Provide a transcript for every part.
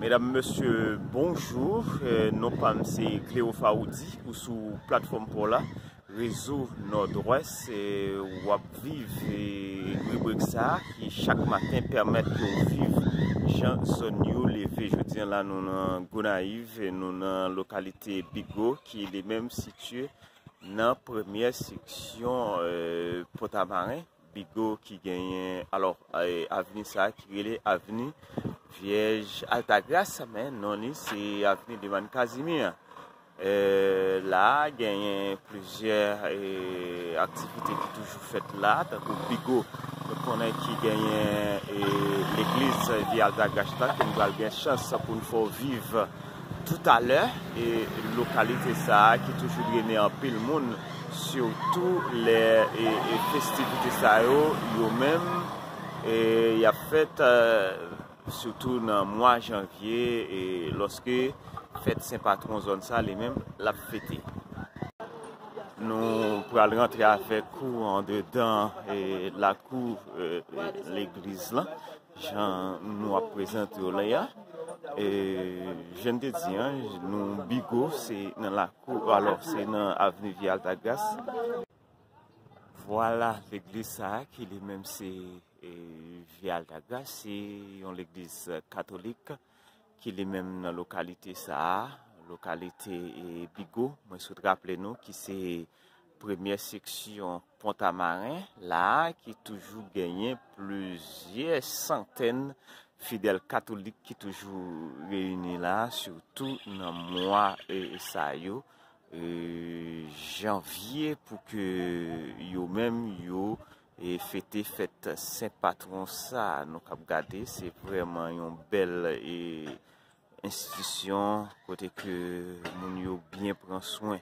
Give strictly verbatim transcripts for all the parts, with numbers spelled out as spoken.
Medam, mesye, bonjou. Eh, non pa m se Cléo Faoudy, ou sou platfòm pa w la, Rezo Nòdwès. Eh, w ap viv, eh, ribrik sa a ki chak maten pèmèt ke w viv jan zòn yo leve. Jodi a la, nou nan Gonayiv, eh, nou nan lokalite Bigo, ki li menm sitiye nan premyè seksyon, eh, Pòtamaren. Bigo ki genyen, alò, eh, avni sa a ki rele avni Vyèj Altagras, men non li se avni Lemann Kazimye. Eh, la a genyen plizyè, eh, aktivite ki toujou fèt la, tankou Bigo, nou konnen ki genyen, eh, legliz Vyèj Altagras la, ke nou pral gen chans pou n fè w viv toutalè, e lokalite sa a ki toujou drennen anpil moun, sitou lè, e, e festivite sa yo, yo menm, e, y ap fèt, eh, sitou nan mwa janvye, e lòske fèt Sen Patwon zòn sa li menm l ap fete. Nou pral rantre avèk ou andedan, e, lakou, e, e, legliz lan, jan nou ap prezante w la a. E, jan m te di an, nou Bigo, se nan lakou, alò, se nan avni Vyèj Altagras. Vwala legliz sa a ki li menm se, e, Vyèj Altagras, se yon legliz katolik ki li menm nan lokalite sa a, lokalite, e, Bigo. Mwen sot raple nou ki se premyè seksyon Pòtamaren la a, ki toujou genyen plizyè santèn fidèl katolik ki toujou reyini la, sitou nan mwa, e, sa yo, e, janvye, pou ke yo menm yo, e, fete fèt Sen Patwon sa a. Nou k ap gade, se vrèman yon bèl, e, enstitisyon kote ke moun yo byen pran swen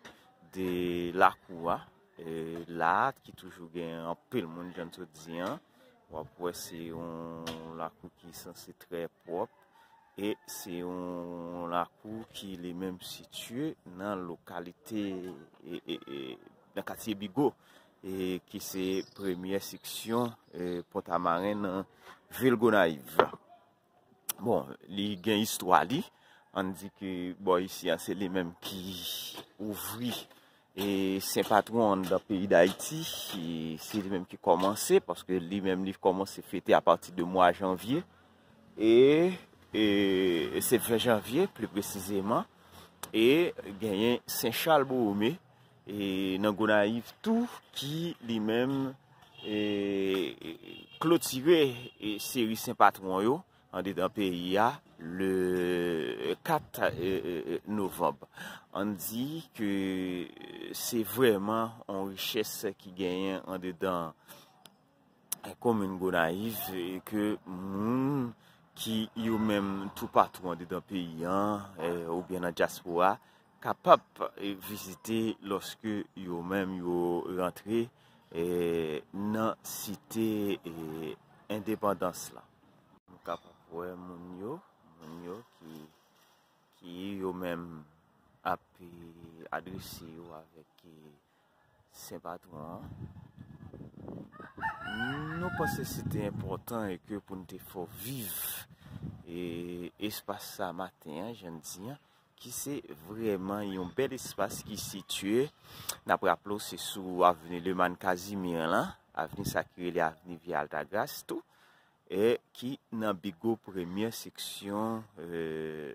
de lakou a. E, la a ki toujou gen anpil moun, jan m sot di an. W ap wè se yon lakou ki sanse trè pwòp. E se yon lakou ki li menm sitiye nan lokalite, e, e, e, nan katye Bigo, e ki se premyè seksyon, e, Pòtamaren nan vil Gonayiv. Bon, li gen istwa li. Ann di ke bò isi a, se li menm ki ouvri, e, Sen Patwon anndan peyi Dayiti. E se li menm ki kòmanse, paske li menm li kòmanse fete apati de mwa janvye. E, e se ven janvye, pli presizeman. E genyen Sen Chal Bowome, e nan Gonayiv tou, ki li menm, e, klotire, e, seri Sen Patwon yo andedan peyi a le kat, e, e, e, novanm. Ann di ke se vrèman yon richès ki genyen andedan komin Gonayiv, e ke moun ki yo menm toupatou andedan peyi an, e, oubyen nan dyaspora, kapab, e, vizite lòske yo menm yo rantre, e, nan site, e, endepandans la. Nou kapab wè moun yo, moun yo ki, ki yo menm ap, e, adrese yo avèk, e, Sen Patwon an. Nou panse se te enpòtan e ke pou n te fè w viv, e, espas sa maten an, jan n di an, ki se vrèman yon bèl espas ki sitiye, n ap raple w, se sou avni Lemann Kazimye la, avni sa ki rele avni Vyèj Altagras tou, e ki nan Bigo, premyè seksyon, e,